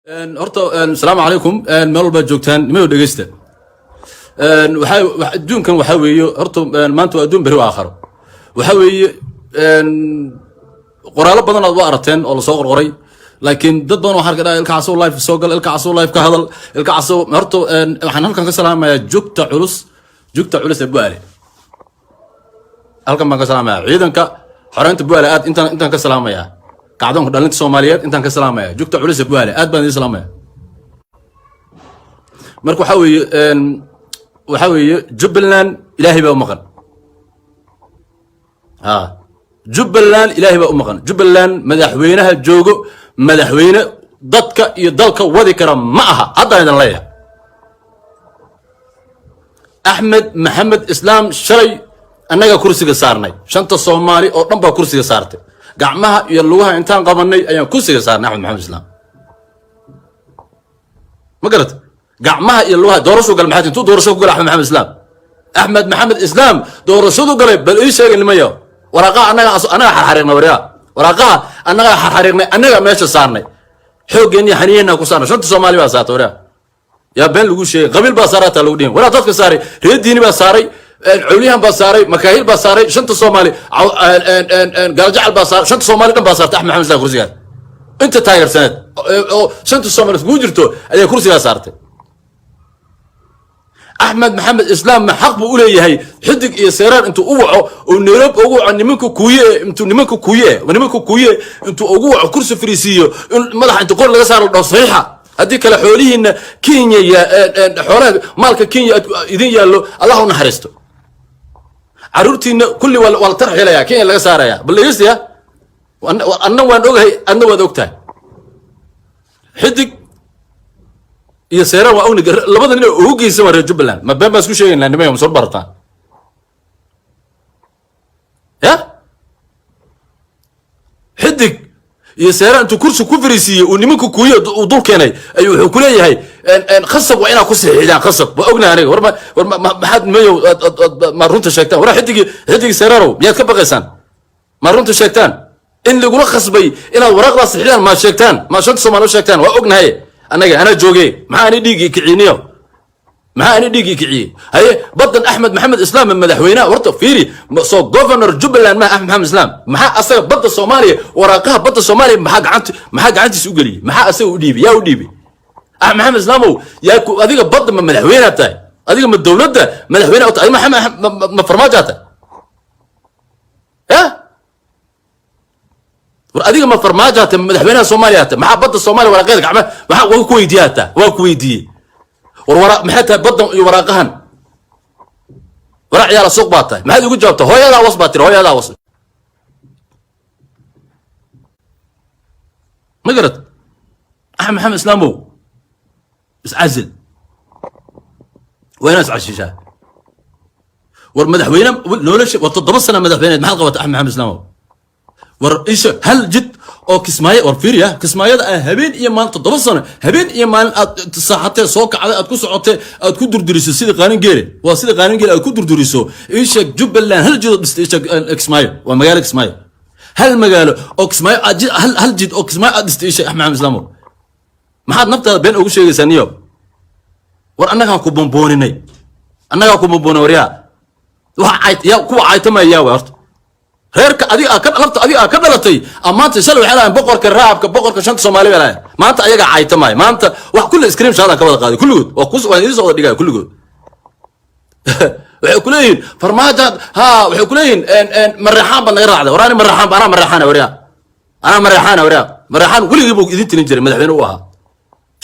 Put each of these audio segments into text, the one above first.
Horta asalaamu calaykum, meel walbaad joogtaan, nimayo dhegeysta. Waxaa adduunkan waxaa weeye horta maanta waa adduun, beri waa aakharo. Waxaa weeye qoraallo badan aad u aragteen oo lasoo qorqoray, laakiin dad badan waxaa arka Ilka Casow live soo gal, Ilka Casow live ka hadal, Ilka Casow. Horta waxaan halkan ka salaamayaa jugta culus, jugta culus ee Bu'aale. Halkan baan ka salaamayaa ciidanka xoreynta Bu'aale, aad intaan ka salaamayaa kacdoonka dhalinta Soomaaliyeed, intaan ka salaamaya jugta culus ee Bu'aale, aad baan idiin salaamaya. Marka waxaa weeye Jubbaland Ilaahay baa u maqan. Ha, Jubbaland Ilaahay baa u maqan. Jubbaland madaxweynaha joogo madaxweyne dadka iyo dalka wadi kara ma aha. Haddaan idin leeyahay, Axmed Maxamed Islaam shalay annaga kursiga saarnay, shanta Soomaali oo dhan baa kursiga saartay. Gacmaha iyo lugaha intaan qabanay ayaan kursiga saarnay Axmed Maxamed Islaam, ma garata? Gacmaha iyo lugaha. Doorashuu galay, maxay intuu doorasho ku galay Axmed Maxamed Islaam? Axmed Maxamed Islaam doorashadu galay, bal ii sheegay nimayo. Waraaqaha annaga xarxariiqnay, waryaa, waraaqaha annaga xarxariiqnay, annaga meesha saarnay, xooggeenni xaniyeena ku saarnay. Shanta Soomaali baa saartay, waryaa. Yaa been lagu sheegay? Qabiil baa saaray hataa lagu dhihin. Waraa dadka saaray, reer diini baa saaray, cawliyahan baa saaray, makaahil baa saaray, shanta Soomaali, Gaaljacal baa saaray, shanta Soomaali dhan baa saartay Axmed Maxamed Islaam kursigaas. Inta taageersaneed oo shanta Soomaali iskugu jirto ayaa kursigaas saartay. Axmed Maxamed Islaam ma xaq buu u leeyahay Xidig iyo Seeraar intuu u waco oo Nairobi ugu waco nimanka kuuye, intuu nimanka kuuye intuu ugu waco, kursi fariisiiyo, in madaxa inta qor laga saaro la dhaho saxiixa, haddii kale xoolihiina Kenya ya xoolaha maalka Kenya idin yaallo, Allah u naxariisto, caruurtiina kulli waa la tarxiilaya, Kenya laga saaraya? Bal dhegeystayaa, anna waan ogahay, adna waad ogtahay. Xidig iyo Seeraan waa ogni, labada nin oo ugu geysan waa reer Jubbaland. Ma been baan isku sheegaynaa, nimayo? Ma soo barataan ya? Xidig iyo Seeraan intuu kursi ku fariisiiyey uu nimanka kuuye uu dul keenay ayuu wuxuu ku leeyahay khasab waa inaad ku saxiixdaan, khasab. Waa ognahay aniga. War ma war ma maxaad nimayow ma runta sheegtaan? War Xidig Seeraarow, miyaad ka baqaysaan? Ma runta sheegtaan in lagula khasbay inaad waraaqdaa saxiixdaan? Ma sheegtaan? Ma shanta Soomaali u sheegtaan? Waa ognahay annaga, anaa jooge. Maxaa ani dhiiggii kiciniyo? Maxaa ani dhiiggii kiciyey? Haye, badan Axmed Maxamed Islaam madaxweynaha, horta fiiri, soo governor Jubbaland ma Axmed Maxamed Islaam? Maxaa asaga badda Soomaaliya, waraaqaha badda Soomaaliya maxaa gacantiisa u geliyey? Maxaa asaga u dhiibay? Yaa u dhiibay? Axmed Maxamed Islaamow, yaa ku adiga badda ma madaxweynaad tahay? Adiga ma dowladda madaxweyne u tahay? Adiga ma farmaajaa tahay ya? War adiga ma farmaajo hata, madaxweynaha Soomaaliya hata? Maxaa badda Soomaaliya waraaqeeda gacma maxaa waa ku weydiiyey? Hata waa ku weydiiyey. War wara maxay tahay baddan iyo waraaqahan? Waraaq ciyaala suuq baa tahay. Maxaad igu jawaabtaa? Hooyadaa was baa tiri, hooyadaa was. Ma garad? Axmed Maxamed Islaamow, iscazil, waa inaad iscashishaa. War madaxweyne nolosha war 7 sana madaxweyneed maxaad qabata, Axmed Maxamed Islaamow? War isha hal jid oo Kismaayo, war fiiriya, Kismaayada ah habeen iyo maalin 7 sano, habeen iyo maalin aad saaxatee, soo kacday, aad ku socotee, aad ku durduriso sidii qaanin geele, waa sidii qaanin geele aad ku durduriso. Isha Jubbaland hal jid oo dhistay, isha Kismaayo waa magaalo, Kismaayo hal magaalo oo Kismaayo aad hal jid oo Kismaayo aad dhistay, isha Axmed Maxamed Islaamow, maxaad naftaada been ugu sheegaysaa, niyo? War annagaa ku bombooninay, annagaa ku bombooninay. Waryaa, waxa cay yaa kuwa caytamaya yaa way? Horta reerka adiga aa ka lafta adiga aa ka dhalatay maanta shalay waxay lahayn boqorka raabka, boqorka shanta Soomaali bay lahayn. Maanta ayagaa caytamaya. Maanta wax kulli screenshot aan ka wada qaaday kulligood, waa ku waan idiin soo wada dhigaya kulligood. Waxay ku leeyihiin farmaajaad ha, waxay ku leeyihiin Mareexaan baad naga raacday. War ani Mareexaan, anaa Mareexaana, waryaa, anaa Mareexaana, waryaa. Mareexaan weligii buu idin tilin jiray, madaxweyne u ahaa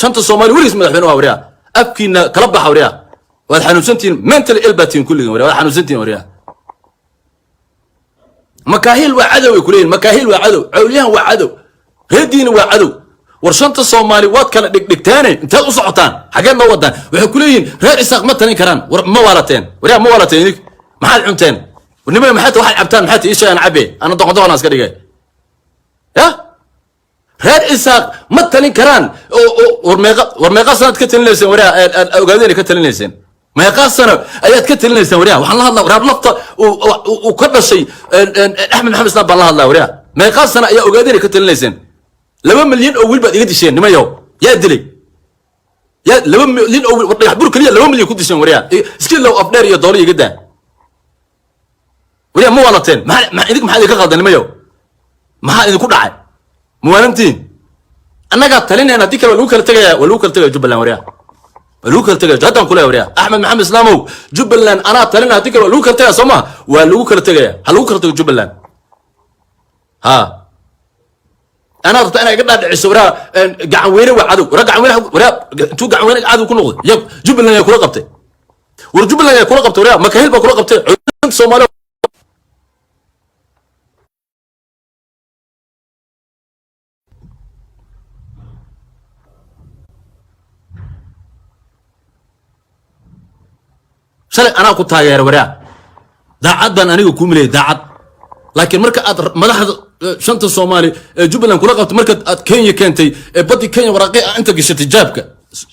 shanta Soomaali, weligiis madaxweyne u ahaa. Waryaa, afkiina kala baxa, waryaa. Waad xanuunsantihiin, mentally ill baad tihiin kulligiin, waryaa, waad xanuunsantihiin, waryaa. Makaahil waa cadow ay kuleeyihin, makaahil waa cadow, cawliyahan waa cadow, reediina waa cadow. War shanta Soomaali waad kala dhigdhigteene, inteed u socotaan? Xageed noo wadaan? Waxay kuleeyihiin reer Isaaq ma talin karaan. War ma waalateen, waryaa? Ma waalateen idig? Maxaad cunteen nima? Maxaa waxaad cabtaan? Maxaa ti isha aan cabe ana doqon doqon iska dhigay ya? Reer Isaaq ma talin karaan. War meeqa sanaad ka talinayseen, waryaa? Ogaadeen ka talinayseen, meeqa sano ayaad ka talinayseen, waryaa? Waxaan la hadlaa waraab lafta uu ka dhashay Axmed Maxamed Islaam baan la hadlaa, waryaa. Meeqa sano ayaa ogaadeen ka talinayseen? 2 milyan oo wiil baad iga disheen, nimayow. Yaa dilay? Yaa 2 nin oo Dhagax Bur keliya 2 milyan ku dishan? Waryaa, iska low Afdheer iyo Doolo iga daa. Waryaa, ma waalateen? Maxaa idink, maxaa idinka qaldan, nimayow? Maxaa idinku dhacay? Muwaalantiin? Annagaa talinayna. Haddii kale waa lagu kala tegaya, waa lagu kala tegaya Jubbaland. Waryaa, waa lagu kala tegaya. Haddaan kuleeya, waryaa, Axmed Maxamed Islaamow, Jubbaland anaa talina. Haddii kale waa lagu kala tegaya, soo maha? Waa lagu kala tegaya. Ha lagu kala tago Jubbaland. Ha anaa rabta inaa iga dhaadhiciso, waraa, Gacan Weyne waa cadow. Waraa, Gacan Weyne, waraa, intuu Gacan Weyne cadow ku noqday? Ya Jubbaland yaa kula qabtay? War Jubbaland yaa kula qabtay? Waraa, Makahil baa kula qabtay Soomaaliya. Shalay anaa ku taageera, waraa, daacad baan aniga kuu milayay, daacad. Laakiin marka aad madaxda shanta Soomaali ee Jubbaland kula qabtay, marka aad Kenya keentay ee badii Kenya waraaqi inta gashatay, jaabka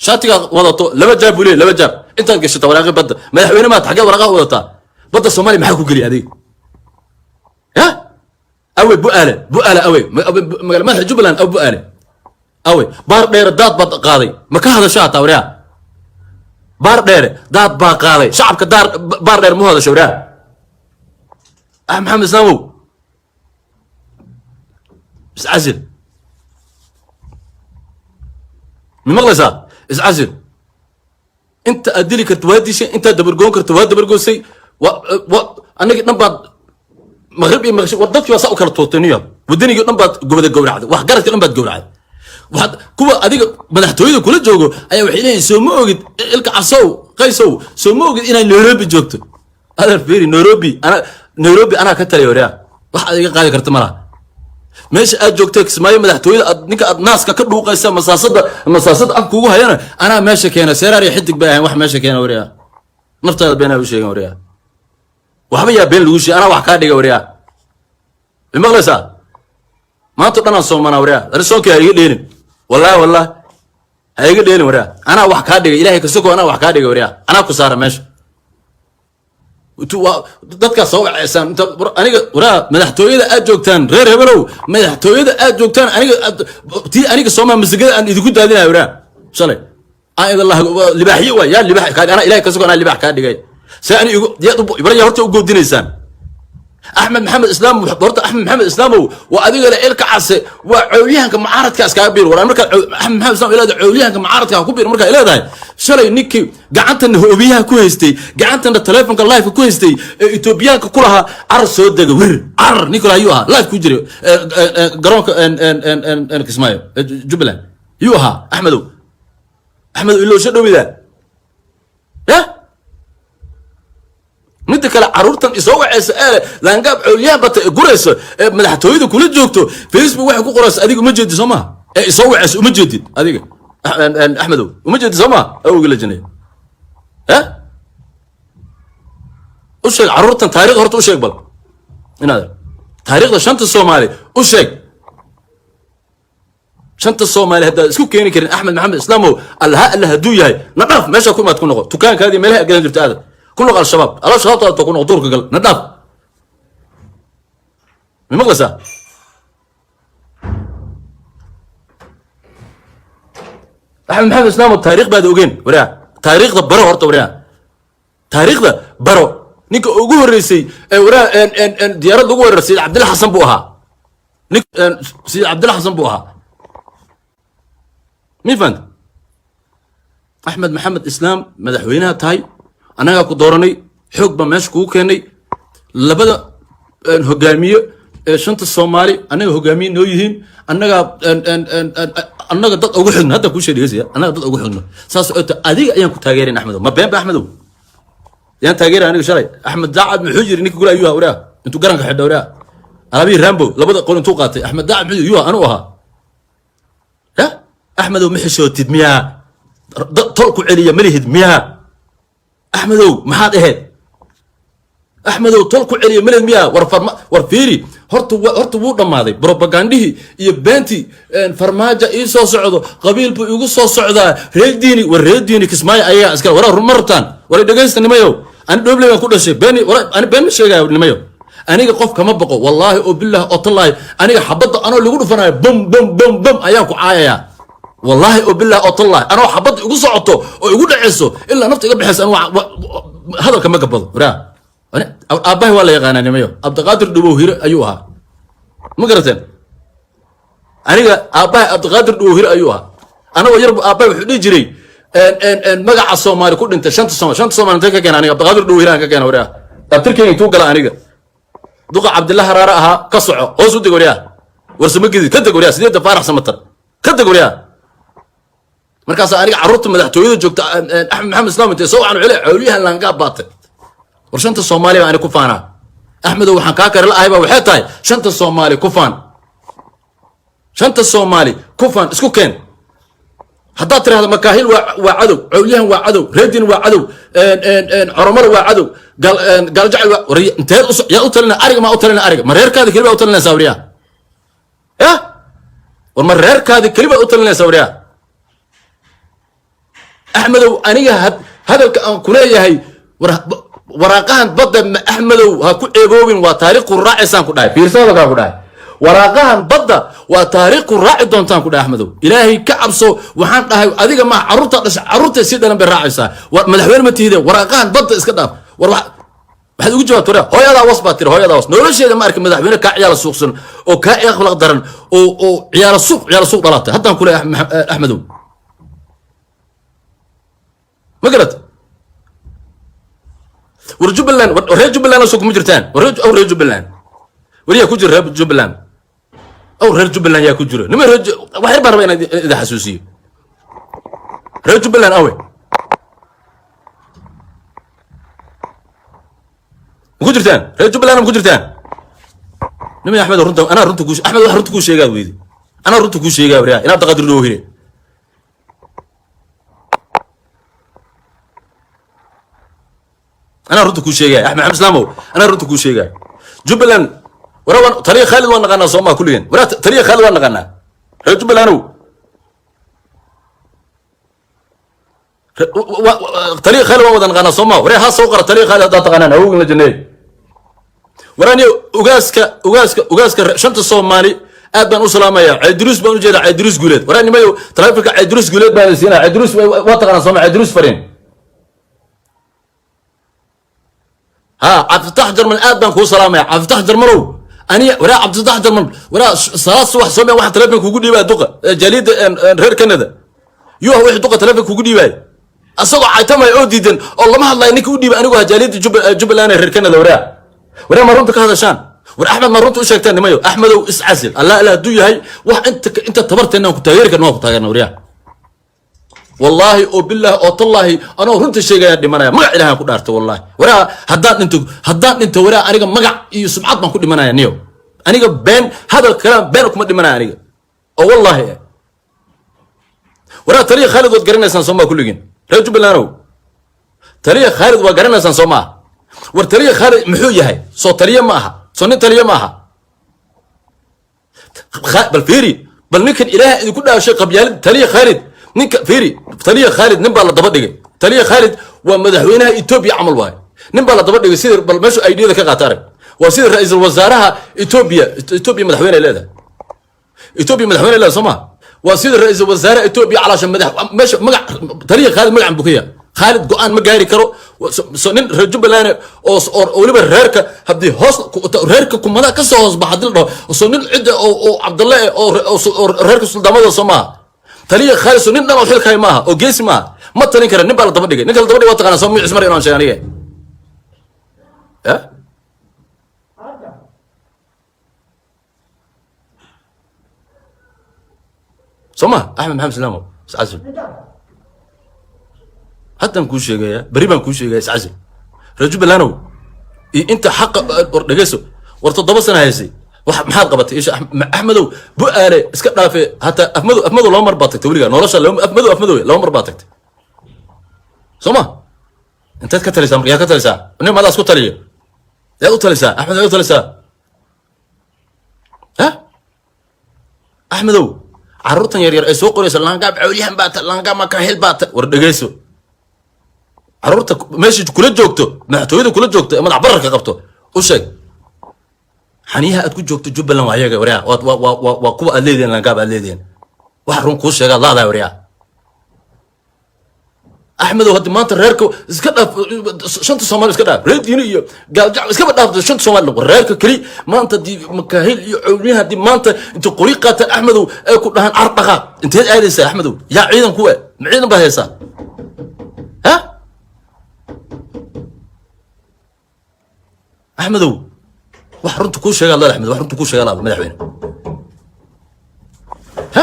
shaatigaa wadato laba jaab buu leeyahy, laba jaab intaad gashata waraaqi badda. Madaxweyne maad, xaggee waraaqaha wadataa? Badda Soomaaliya maxaa ku geliya adiga? Ya awe Bu'aale, Bu'aale awe, magaala madaxa Jubbaland aw Bu'aale awe? Baar Dheere daad baad qaaday, ma ka hadasho hataa, waryaa? Baar Dheere daad baa qaaday, shacabka daar Baar Dheer mu hadasho, waryaa? Axmed Maxamed Islaamow, iscasil. Ma maqlaysaa? Iscasil. Inta aad dili karta waa dishay, intaad dabargoon karta waa dabargoosay. Wa annagii dhan baad maqrib iyo maqshib, war dadkii waa saa u kala tuurtay niyo. Wadanigii dhan baad gobada gowracday, wax garadkii dhan baad gowracday. Waxaad kuwa adiga madaxtooyada kula joogo ayaa waxay leeyihin, soo ma ogid, Ilka Casow, Qaysow, soo ma ogid inaad Nairobi joogto? Adeer, fiiri, Nairobi ana, Nairobi anaa ka taliya, waryaa. Wax aad iga qaadi karta ma laha. Meesha aad joogtay, Kismaayo, madaxtooyada aad ninka aad naaska ka dhuuqaysa, masaasada, masaasada af kugu hayana, anaa meesha keena. Seeraar iyo Xidig bay ahayn wax meesha keena, waryaa. Naftaada beenaa u sheegan, waryaa. Waxba yaa been lagu sheegay. Anaa wax kaa dhiga, waryaa. Ma maqlaysaa? Maanta dhan aan soomanaa, waryaa. Ani soonkii ha iga dheelin, wallahi, wallahi ha iga dheelin, waryaa. Anaa wax kaa dhigay, Ilahay kasoko, anaa wax kaa dhigay, waryaa. Anaa ku saara meesha. Dadkaas soo waceysaan inta aniga, waraa, madaxtooyada aad joogtaan, reer hebelow, madaxtooyada aad joogtaan, aniga tii aniga soomaa masagada aan idinku daadinayo, waraa. Shalay aan idin laha libaaxyo waay. Yaa libaax kaa? Anaa, Ilahay kasoko, anaa libaax kaa dhigay. See ani igu yaad yaa horta u goodinaysaan? Axmed Maxamed Islaam, horta Axmed Maxamed Islaamow, waa adiga le Ilka Case waa cowlyahanka mucaaradka iskaga biir. War markaa Axmed Maxamed Islaam ileedahay cowlyahanka mucaaradka ku biir, markaa ileedahay, shalay ninkii gacantana hoobiyaha ku haystay, gacantana telefonka live ku haystay ee Etoobiyaanka ku lahaa "Carar, soo dega, wir carar", ninka yuu ahaa? Live ku jiray garoonka Kismaayo, Jubbaland, yuu ahaa? Axmedow, Axmedow, ilowsho dhowida ya. Midda kale, caruurtan isoo waceysa ee laangaab coolyahan bata ee guraysa ee madaxtooyada kula joogto, Facebook waxay ku qoraysa adiga uma jeedid, soo maha? Ee isoo waceysa uma jeedid adiga, Axmedow, uma jeedid, soo maha? Awowgii la jinay eh u sheeg caruurtan taarikhda horta u sheeg bal inaad taariikhda shanta Soomaali u sheeg. Shanta Soomaali haddaad isku keeni karin, Axmed Maxamed Islaamow, Allaha alla hadduu yahay, na dhaaf. Meesha ku imaad ku noqo dukaankaadii, meelaha aad gadan jirto aada ku noqo. Al-Shabaab, Al-Shabaab ku noqo, duurka gal, na dhaaf. Ma maqlaysaa? Axmed Maxamed Islaamow, taariikh baad ogeen, waraa. Taariikhda baro horta, waraa, taariikhda baro. Ninka ugu horreysay ee waraa diyaarad lagu weeraray Sayid Cabdilla Xasan buu ahaa. Nin Sayid Cabdilla Xasan buu ahaa, mi fahant? Axmed Maxamed Islaam, madaxweynaha tahay, annagaa ku dooranay, xoog baa meesha kugu keenay. Labada hogaamiye ee shanta Soomaali annaga hogaamiye noo yihiin, annagaa annaga dad ugu xigno. Hadda kuu sheegaya, annaga dad ugu xigno saas oo ta adiga ayaan ku taageerayn. Axmedow, ma been ba? Axmedow, yaan taageeray aniga shalay? Axmed Daacad muxuu yiri? Ninka kula ayuu ahaa, waraa, intuu garanka xidha, waraa, alaabihii Rambo labada qol intuu qaatay. Axmed Daacad muxuu yuu anuu ahaa? Ya Axmedow, ma xishootid miyaa? Tol ku celiya ma lihid miyaa? Axmedow, maxaad ahayd? Axmedow, tol ku celiya maled miyaa? War farma, war fiiri horta, horta wuu dhammaaday propagandihii iyo beentii. Farmaajo ii soo socdo, qabiil buu igu soo socdaa, reer Diini. War reer Diini Kismaayo ayagaa iskale. Waraa, run ma rabtaan? War dhegaysta, nimayow, ani Dhobley baan ku dhashay. Beeni war, ani been ma sheegayo, nimayo. Aniga qof kama baqo, wallaahi oo billahi oo tallaahi. Aniga xabadda anoo lagu dhufanayo bum bum bum bum ayaan ku caayayaa. Wallaahi oo billahi oo tallahi, anoo xabadda igu socoto oo igu dhacayso ilaa nafta iga baxayso, anuu hadalka ma gabado. Waraa, aabbahay waa la yaqaanaa, nimayo. Cabdiqaadir Dhubow Hire ayuu ahaa, ma garateen? Aniga aabbahay Cabdiqaadir Dhubow Hire ayuu ahaa. Anagoo yarbu aabbahay wuxuu dhihi jiray magaca Soomaali ku dhintay, shanta Soomaali. Shanta Soomaali intee ka keena aniga? Cabdiqaadir Dhubow Hire aan ka keena. Waraa, abtirkeyga intuu gala aniga? Duqa Cabdilla Haraare ahaa. Ka soco, hoos u deg. Waryaa, Warsamo Gedid ka deg. Waryaa, Sideedda Faarax Samatar ka deg. Waryaa, markaas aniga carruurta madaxtooyada joogta, Axmed Maxamed Islaam, intee soo wacan cele cawliyahan laangaa baatay. War, shanta Soomaali baa ani ku faanaa. Axmedow, waxaan kaa kari la ahay baa waxay tahay, shanta Soomaali ku faan, shanta Soomaali ku faan, isku keen. Haddaad tirahdo Makaahil waa cadow, cawliyahan waa cadow, Reedin waa cadow, Coromada waa cadow, Gaaljacel waa, war inteed yaa u talina? Ariga maa u talina? Ariga ma reerkaadi keli baa u talinaysaa, waryaa? Ya war, ma reerkaadi keli baa u talinaysaa, waryaa? Axmedow, aniga hadalka aan kuleeyahay, waraaqahan badda, Axmedow, ha ku ceeboobin. Waa taariikh ku raacaysaan ku dhahay. Fiirsa hadalkaan ku dhahay: waraaqahan badda waa taariikh ku raaci doontaan ku dhahay. Axmedow, Ilaahay ka cabso. Waxaan dhahay adiga ma carruurta dhasha, carruurta sii dhalan bay raacaysaa. Madaxweyne ma tihide, waraaqahan badda iska dhaaf. War, waxaad ugu jawaabta, waryaa, hooyadaa was baa tiri, hooyadaa was. Nolosheeda ma arkin madaxweyne kaa ciyaala suuqsan oo kaa akhlaaq daran oo ciyaala suuq, ciyaala suuq dhalatay. Haddaan ku leeyahay, Axmedow, ma garat? War Jubbaland, war reer Jubbaland soo kuma jirtaan? War aw reer Jubbaland, war yaa ku jira reer Jubbaland? Aw reer Jubbaland yaa ku jira? Nima reer, wax yar baan rabaa inaan idin xasuusiyo. Reer Jubbaland awe, ma ku jirtaan? Reer Jubbaland ma ku jirtaan? Nima Axmed, runta anaa runta ku, Axmed, wax runta kuu sheegaa weydi. Anaa runta kuu sheegaa, waryaa, inaad Taqadir loo hire. Anaa runta kuu sheegaya, Axmed Maxamed Islaamow, anaa runta kuu sheegaya. Jubbaland, wara waan taliya Khaalid waan naqaanaa, soo maa kulligeen? Wara, taliya Khaalid waan naqaanaa. Reer Jubbalandow, taliya Khaalid waan wada naqaanaa, soo maa? Wara, ha soo qora taliya Khaalid haddaad taqaanaan, awogin la janeey. Waraaniyo, ugaaska shanta Soomaali aad baan u salaamaya. Cayduruus baan ujeeda, Cayduruus Guuleed. Waraa nimayo, taleefonka Cayduruus Guuleed baan siinaya. Cayduruus waa taqaanaa, sooma? Cayduruus fariin ha. Cabdifatax Jarmal aad baan kuu salaamaya. Cabdifatax Jarmalow, aniya, waraa, Cabdifatax Jarmal, waraa, salaad subax soomaya waxaa taleefon kugu dhiibaya duqa jaaliyadda reer Canada. Yuha wixii duqa taleefon kugu dhiibaya asagoo caytamaya oo diidan oo lama hadlayo, ninka u dhiibay anigu ah jaaliyadda Jubbaland ee reer Canada. Waraa, ma runta ka hadashaan? War Axmed, ma runta u sheegtaan? Nimayo, Axmedow, iscasil. Allah Allah hadduu yahay, wax inta tabarteenna aan ku taageeri karna waan ku taageerna. Waryaa, wallaahi oo bilaahi oo tallaahi, anoo runta sheegaya dhimanaya. Magac Ilahan ku dhaartay, wallahi. Waraa, haddaan dhinto, waraa, aniga magac iyo sumcad baan ku dhimanaya. Niyo, aniga been hadal kale been kuma dhimanaya aniga oo wallaahi. Waraa, taliya Khaalid waad garanaysaan, soo maa? Kulligiin reer Jubbalandow, taliya Khaalid waa garanaysaan, soo maa? War taliya Khaalid muxuu yahay? Soo taliye ma aha? Soo nin taliye ma aha? Bal fiiri, bal ninkan Ilaaha idinku dhaashay, qabyaalid. Taliya Khaalid, ninka fiiri, taliya Khaalid nin baa la daba dhigay. Taliya Khaalid waa madaxweynaha Etoobiya camal waaye. Nin baa la daba dhigay sidii, bal meeshu idiyada ka qaata arag, waa sida ra-iisul wasaaraha Etoobiya. Etoobiya madaxweyne ay leedahay, Etoobiya madaxweyne leedahay, soo ma? Waa sida ra-iisul wasaaraha Etoobiya calaasha madax meesha magac. Taliya Khaalid magacan buu ka yahay. Khaalid go-aan ma gaari karo. So nin reer Jubbaland oo weliba reerka haddii hoos reerka kumada ka soo hoos baxa haddii la dhaho, soo nin cidda oo Cabdalle oo reerka suldaamada soo maaha? Taliya Khaalid soo nin dhan oo xilka hay maaha oo geesi maaha? Ma talin kara. Nin baa la daba dhigay. Ninka la daba dhigay waa taqaanaa, soo magaciis mar inaan sheegay aniga ya. Soo ma? Axmed Maxamed Islaamo, iscasil. Haddaan kuu sheegaya, berri baan kuu sheegaya, iscasil. Reer Jubbalandow iyo inta xaqa, war dhegeyso. War 7 sana haysay, wax maxaad qabatay isha? Axmedow, Bu-aale iska dhaafe, hataa Afmadow, Afmadow laba mar baad tagtay weligaa nolosha. Afmadow, Afmadow laba mar baad tagtay, soo ma? Inteed ka talisaa marka? Yaa ka talisaa? Nin madaas ku taliyo, yaad u talisaa? Axmed, yaad u talisaa? Ha, Axmedow, carruurtan yar yar ay soo qoraysa laangaab cawliyahan baa ta, laangaab Makahil baa ta, war dhegeyso. Carruurta meesha kula joogto, madaxtooyada kula joogto ee madax bararka qabto, u sheeg xaniyaha aad ku joogto Jubbaland waa ayaga. Waryaa, waa kuwa aad leedihin, laangaab aad leedihin. Wax run kuu sheegaad laadaa, waryaa Axmedow. Haddi maanta reerka iska dhaaf, shanta Soomaali iska dhaaf, reer Diini iyo Gaaljac iskaba dhaaf, shanta Soomaali, reerka keli maanta haddii Makaahil iyo Cowliyaha haddii maanta inta qori qaataan, Axmedow, ay ku dhahaan car dhaqaaq, inteed aadaysaa, Axmedow? Yaa ciidan ku e? Ma ciidan baad haysaa? Ha, Axmedow, wax runta kuu sheegaa laada. Axmed, wax runta kuu sheegaa laada, madaxweyne. Ha,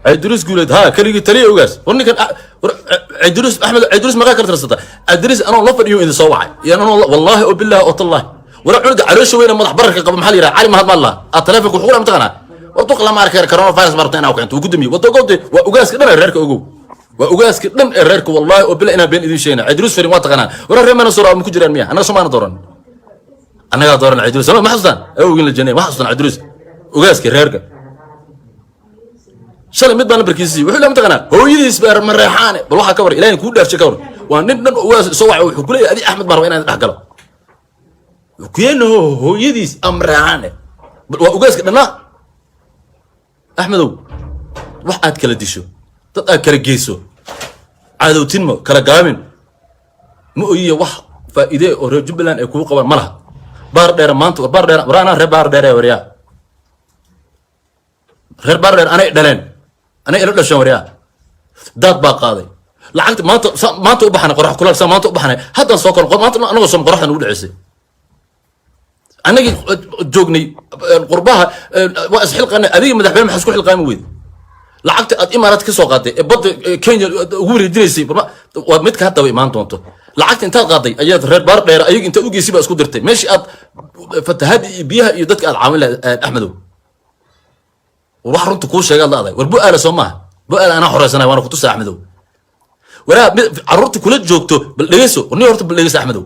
Cayduruus Guuleed, ha, keligii taliya ogaas. War ninkan, war Cayduruus, Axmed Cayduruus, maqaa kala tirsata Cayduruus? Anoo la fadhiyo idin soo wacay iyo anoo, wallaahi oo bilaahi oo tallaahi. Wara cunuga caloosha weyne, madax bararka qaba, maxaa la yidhaha? Cali Mahad maalla aa taleefonka wuxuu ku mataqaanaa, war duq lama arki karo, coronavirus baa rabta inaa keento. Wuu ku damiyey wada ogowde. Waa ogaaska dhan ee reerka, ogow, waa ogaaska dhan ee reerka. Wallaahi oo bilaa inaan been idin sheegna. Cayduruus farin waa taqaanaa. Wara reer Manasura ma ku jiraan miya? Annaga Somaana dooran, annagaa dooran Cayduruus. Ma xasuustaan awogin la janay? Ma xasuustaan Cayduruus, ogaaska reerka? Shalay mid baa nambarkiisa siiyey. Wuxuu leeyahay, mataqaanaa, hooyadiis baa Mareexaane. Bal waxaa ka war, Ilaahay kuu dhaarshay, ka war. Waa nin dhan ugaas soo wacay, wuxuu ku leeyahay, adi Axmed baa raba inaan dhex galo. Wuxuu ku yeeno hooyadiis Amreexaane. Bal waa ugaaska dhannaa. Axmedow, wax aad kala disho, dad aad kala geyso, cadowtinmo kala gaabin ma oyiya, wax faa'iide oo reer Jubbaland ay kugu qabaan ma laha. Baar Dheere maanta, war Baar Dheere, war anaa reer Baar Dheere, waryaa. Reer Baar Dheer anay dhaleen, anay ila dhasheen, waryaa. Daad baa qaaday lacagta. Maanta maanta u baxnay qorax kulaal, sa maanta u baxnay, haddaan soo koron maanta anagoo som qoraxda nagu dhaceysay. Annagii joognay qurbaha waa isxilqaanay. Adiga madaxweyne maxaa isku xilqaami weyday? Lacagta aad Imaaraad ka soo qaaday ee badda Kenya ugu wareejinaysay waa midka haddaba imaan doonto. Lacagta intaad qaaday ayaad reer Baar Dheer ayaga intaad u geysay baa isku dirtay meeshii aad fatahaadii iyo biyaha iyo dadka aad caawin lahayd. Axmedow, war wax runta kuu sheegaad la adag. War Bu-aala soo maaha? Bu-aala anaa xoreysanaya, waana kutusa, Axmedow. Waraa carruurta kula joogto bal dhegeyso. Ni horta bal dhegeyso, Axmedow.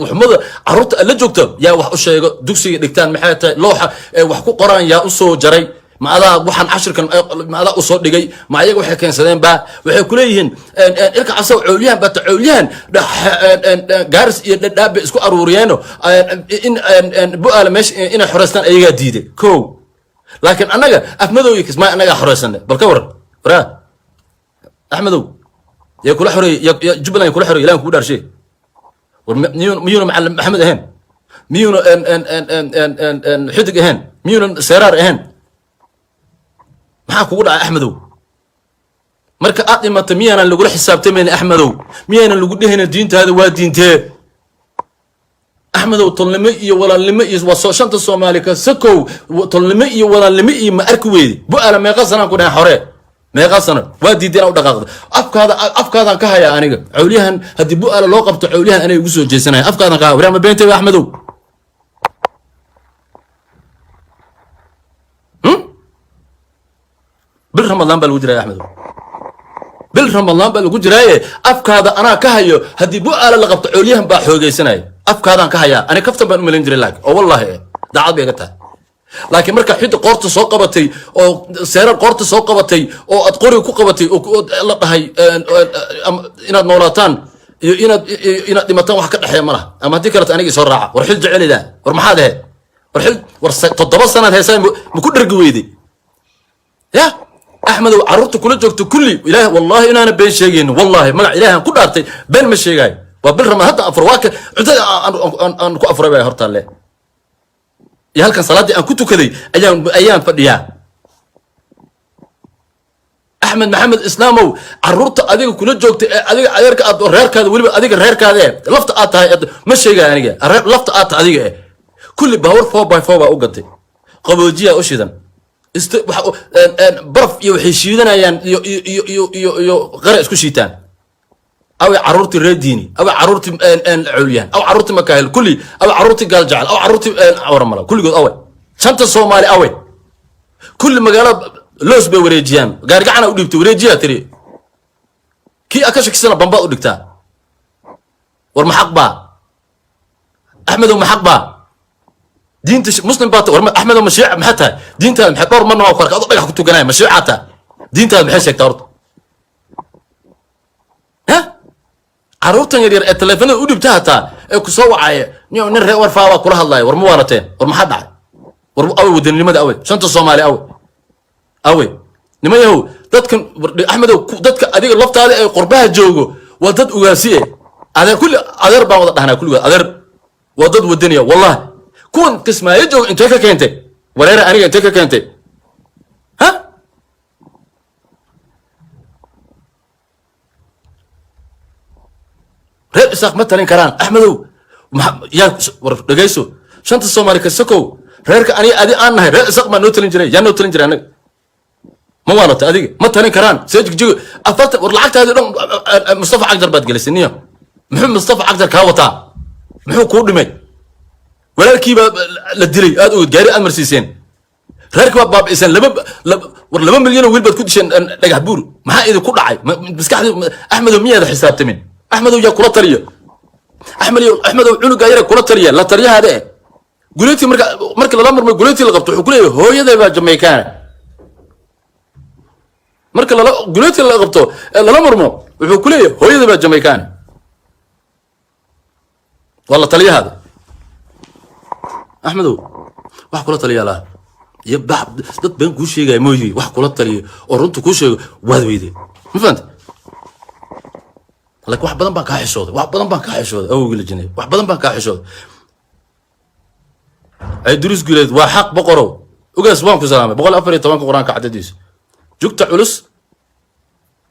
Xumada carruurta aad la joogto yaa wax u sheego? Dugsiga dhigtaan maxay tahay? Looxa wax ku qoraan yaa u soo jaray? Ma adaa waxaan cashirkan, ma adaa usoo dhigay? Ma ayaga waxay keensadeen ba? Waxay kuleeyihiin ilka casow Cowlyahan baata, Cowlyahan Gaaris iyo Dhadhaab bay isku aruuriyeeno in Bu-aala meesha inay xoreystaan ayagaa diiday ko, laakiin annaga Afmadow iyo Kismaayo annagaa xoreysanay. Bal ka waran, waraa Axmedow, yaa kula xoreeyey? Ya Jubbaland kula xoreeyey? Ilahan kugu dhaarshe, war miyuuna Macalin Maxamed ahayn? Miyuuna Xidig ahayn? Miyuuna Seeraar ahayn? Maxaa kugu dhacay, Axmedow? Marka aad dhimato miyaanan lagula xisaabtamaynin, Axmedow? Miyaanan lagu dhehayna diintaada waa diintee, Axmedow? Tolnimo iyo walaalnimo iyo waa soo shanta Soomaali ka sakow, tolnimo iyo walaalnimo iyo ma arki weyde? Bu-aala meeqa sanaan ku dhahay xore? Meeqa sano waa diiday inaa u dhaqaaqdo? Afkaada, afkaadaan ka hayaa aniga. Cowlyahan haddii Bu-aala loo qabto, Cowlyahan anay igu soo jeesanaya. Afkaadaan ka haya. Waryaa, ma beentay, Axmedow? Bil Ramadaan baa lagu jiraya, Axmedow, bil Ramadaan baa lagu jiraaye. Afkaada anaa ka hayo, haddii Bu-aala la qabto Cowlyahan baa xoogaysanaya. Afkaadaan ka hayaa. Ani kaftan baan u malayn jiray, laakiin oo wallaahi daacad bay iga tahay. Laakiin marka xidda qoorta soo qabatay oo Seerar qoorta soo qabatay oo aad qoriga ku qabatay oo la dhahay inaad noolaataan iyo inaad dhimataan wax ka dhexeeya ma laha, ama haddii kaleto anigii soo raaca. War xil jecelida, war maxaad ahayd? War xil, war 7 sanaad heesaa, ma ku dhergi weyday? Ya Axmedow, carruurta kula joogto kulli, ilaah, wallahi inaana been sheegaynin. Wallahi, magac Ilaahan ku dhaartay, been ma sheegaayo. Waa bil Ramadaan hadda afur, waa ka cuntada aan ku afuray baa hortaalle iyo halkan salaaddii aan ku tukaday ayaan fadhiyaa. Axmed Maxamed Islaamow, carruurta adiga kula joogta ee adiga adeerka aad reerkaada, weliba adiga reerkaada ee lafta aad tahay, ma sheegaya aniga reer lafta aad tahay adiga kulli baabuur 4x4 baa u gatay, qaboojiyaa u shidan, baraf iyo waxay shiidanayaan iyo qare isku shiitaan. Away carruurtii reer Diini? Away carruurtii Cowlyahan? Aw carruurtii Makaahil kulli? Away carruurtii Gaaljecel? Aw carruurtii Waramala kulligood? Away shanta Soomaali? Away kulli? Magaalada loos bay wareejiyaan, gaarigacana u dhiibtay, wareejiyaa tiri. Kii a ka shakisana bambaad u dhigtaa. War maxaq baa, Axmedow? Maxaq baa? Diinta muslim baa war Axmedow, ma shiica maxaa tahay? Diintaada maxay? Dhowr marna waa ku arkay adoo dhagax ku tukanaya. Ma shiicaa tahay? Diintaada maxay sheegtaa horta? Ha, carruurtan yaryar ee taleefanada u dhibta hataa ee ku soo wacaya, nin nin reer Warfaa baa kula hadlaya. War ma waalateen? War maxaa dhacay? War awey wadaninimada? Awey shanta Soomaali? Awey, awey niman yahow? Dadkan Axmedow, dadka adiga laftaada ee qorbaha joogo waa dad ugaasiye. Adeer, kulli adeer baan wada dhahnaa, kulligood adeer. Waa dad wadaniya, wallahi. Kuwan Kismaayo jooga intee ka keentay? Wareere, aniga intee ka keentay? Ha, reer Isaaq ma talin karaan, Axmedow. Yaa war dhegayso, shanta Soomaali ka sokow, reerka aniga adi aan nahay, reer Isaaq baa noo talin jiray. Yaa noo talin jiray anaga? Ma waalata adiga? Ma talin karaan. See jigjigo 40 war lacagtaadii dhan Mustafa Cagjar baad gelisay. Niyo, muxuu Mustafa Cagjar kaa wataa? Muxuu kuu dhimay? Walaalkiibaa la dilay, aad oged, gaari aad marsiiseen. Reerkii baad baabi'iseen. Laba war 2 milyan oo wiil baad ku disheen Dhagax Buur. Maxaa idinku dhacay? Maskaxdii Axmedow miyaada xisaabtamin? Axmedow, yaa kula taliyo? Axmed, Axmedow, cunugaa yara kula taliya, la taliyahaada eh guleeti. Marka lala murmay, guleeti la qabto, wuxuu ku leeyahay hooyaday baa Jamaicaana. Marka lala guleeti la qabto ee lala murmo, wuxuu ku leeyahay hooyaday baa Jamaicaana. Waa la taliyahaada. Axmedow, wax kula taliyaa laha iyo dad been kuu sheegaya mooyi. Wax kula taliyo oo runta kuu sheego waad weyday, ma fahanta? Laakiin wax badan baan kaa xishooday, wax badan baan kaa xishooday. Awowgii la jinay, wax badan baan kaa xishooday. Ay duris guleed waa xaq. Boqorow ugaas, waan ku salaamay. 114-ka Qur-aanka cadadiisa, jugta culus,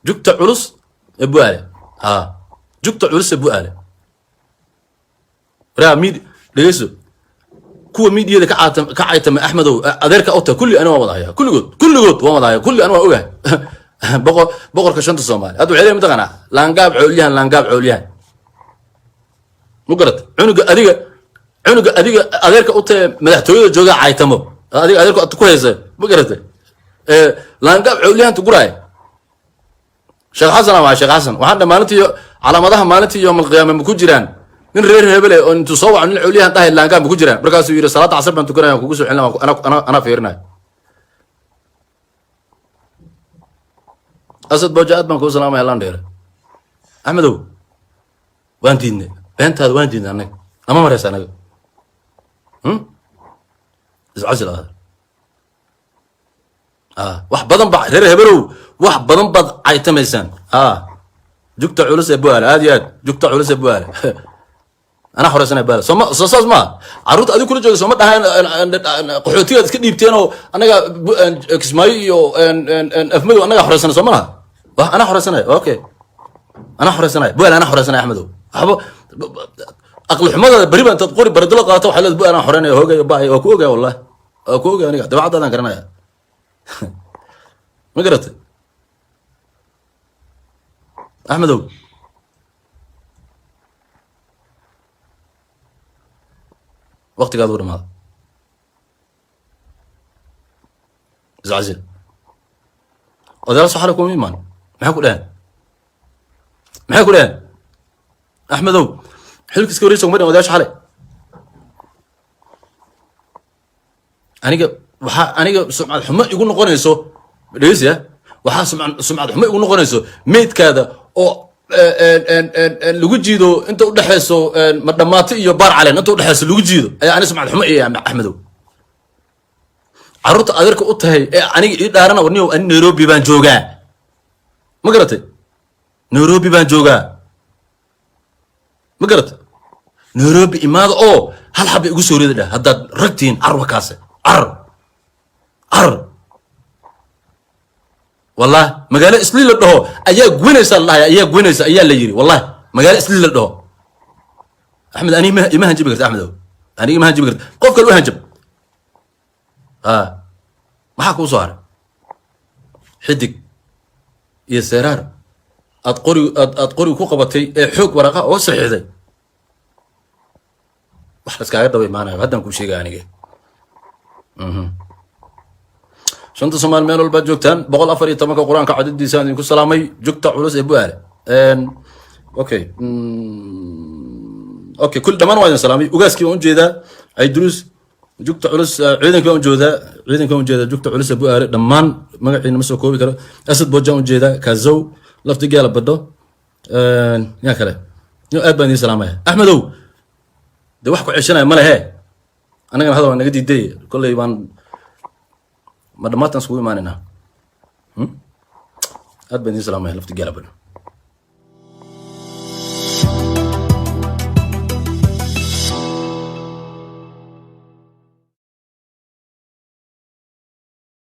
jugta culus ee Buaale. Ha, jugta culus ee Buaale. Waraa mid dhegeyso, kuwa miidiyada ka caata ka caytama, Axmedow, adeerka ota kulli ani waan wada hayaa. Kulligood, kulligood waan wada hayaa, kulli ani waan ogahay. Boqorka shanta Soomaali hadda waxay leeyihin, mataqaanaa, laangaab coolyahan, laangaab coolyahan. Ma garat? Cunuga adiga adeerka u tahe madaxtooyada jooga caytamo, adiga adeerka ku haysa, ma garata? Laangaab coolyahan tuguraaya. Sheekh Xasan waa Sheekh Xasan. Waxaan dha maalintii calaamadaha maalintii yoomalqiyaama ma ku jiraan nin reer hebele oo intuu soo waco nin coolyahan dhahay laangaab ma ku jiraan? Markaasuu yidhi salaada casar baan tukanaya, kugu soo celina, anaa fiirinaya. Asad Booja, aad baan kuu salaamaya, landheere. Axmedow, waan diidnay beentaada, waan diidnay annaga. Nama maraysa annaga. Iscasil aad. Wax badan ba reer hebelow, wax badan baad caytamaysaan. Jugta culus ee Buaale, aad iyo aad jugta culus ee Buaale. Anaa xoreysanaya Buaale. Sooma soo saas maa? Carruurta adiga kula jooga sooma dhahaan qaxootigaad iska dhiibteen oo annaga Kismaayo iyo Afmadow annagaa xoreysana, soo ma laha? Wah, anaa xoreysanaya. Okay, anaa xoreysanaya Buaale, anaa xoreysanaya. Axmedow, waxba aqli xumadaada beri ba intaad qori baradilo qaadato waxaa leedahay Buaale aan xoreynaya. Hoogaya baay, waa ku ogaya, wallahi waa ku ogaya. Aniga dabacadaadaan garanaya, ma garatay, Axmedow? Waqtigaad u dhamaada, iscasil. Odayaal soxale kuma imaan. Maxay ku dhaheen? Maxay ku dhaheen? Axmedow, xilka iska wareegsa kuma dhehen odayaasha xale. Aniga waxaa aniga sumcad xumo igu noqonayso, dhegeysiya, waxaa sumcad xumo igu noqonayso meydkaada oo lagu jiido inta udhexayso Madhamaato iyo Baar Caleen, inta udhexayso lagu jiido ayaa ani sumcad xumo iya. Axmedow, carruurta adeerka u tahay ee aniga ii dhaarana, warniyow, ani Nairobi baan joogaa, ma garatay? Nairobi baan joogaa, ma garatay? Nairobi imaada oo hal xaba igu soo rida dhah haddaad ragtihiin. Carwa kaase, carar, carar. Wallahi magaalo Islii la dhaho ayaa gubanaysa la dhahay, ayaa gubanaysa ayaa la yiri. Wallahi magaalo Islii la dhaho. Axmed, aniga ima hanjabi karta. Axmedow, aniga ima hanjabi karta. Qof kale u hanjab. Maxaa kuu soo haray? Xidig iyo Seeraar aad qori aad qori ku qabatay ee xoog waraqa oo saxiixday, wax laskaaga daba imaanayo haddaan kuu sheegaya aniga. Shanta Soomaali meel walbaad joogtaan, 114-ka Qur-aanka cadadiisa aan idinku salaamay. Jugta culus ee Buaale. Okay, okay, kul dhammaan waa idin salaamay. Ugaaskii waan ujeedaa, Aydruus, jugta culus, ciidankii waan ujeedaa, ciidankii waan ujeedaa, jugta culus ee Buaale dhammaan magaciina ma soo koobi karo. Asad Boojaan ujeedaa, Kazow, lafti geela badho, yaa kale? Yo, aad baan idin salaamaya. Axmedow, de wax ku ceshanaya ma lehe. Annagana hadal waa naga diiday. Kolley waan ma dhammaantaan iskugu imaanaynaa. Aad baan idiin salaamaya. Lafti gaala badan.